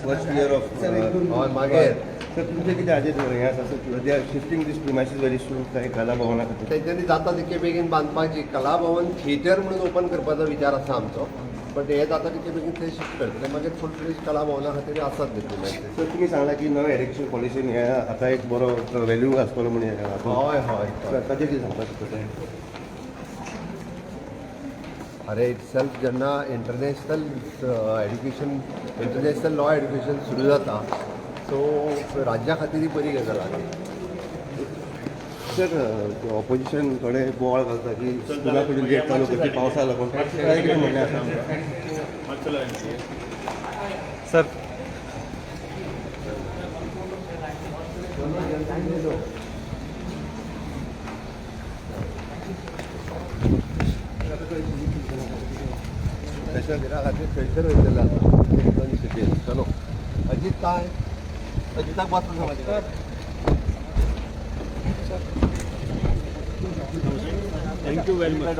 First year of. हय, मागीर. Sir, तुमचें कितें हाजेर हें आसा sir, they are shifting this premises very soon काय कला भवना खातीर? तेंच्यांनी जाता तितके बेगीन बांदपाची. कला भवन थिएटर म्हणून ओपन करपाचो विचार आसा आमचो, बट हे जाता तितके बेगीन ते शिफ्ट करतले. मागीर फूल फ्लेज कला भवना खातीर आसात न्ही प्रिमायसीस. सर, तुमी सांगला की नवे एड्युकेशन पॉलिसीन हें आतां एक बरो व्हॅल्यू आसतलो म्हण हें हातूंत. हय हय सर, ताजेर कितें सांगपाक शकता? अरे, it self जेन्ना international education, international law education सुरू जाता, सो राज्या खातीर ही बरी गजाल आसा. सर, ऑपोजिशन थोडे बोवाळ घालता की स्कुला कडेन गेट चालू करची पावसा लागून. ताचें कितें म्हणणें आसा आमकां? सर. तशें घरा खातीर थंयसर वयतले आतां दोन सिटीन. चलो, अजीत काय अजिताक बसून. Thank you very much.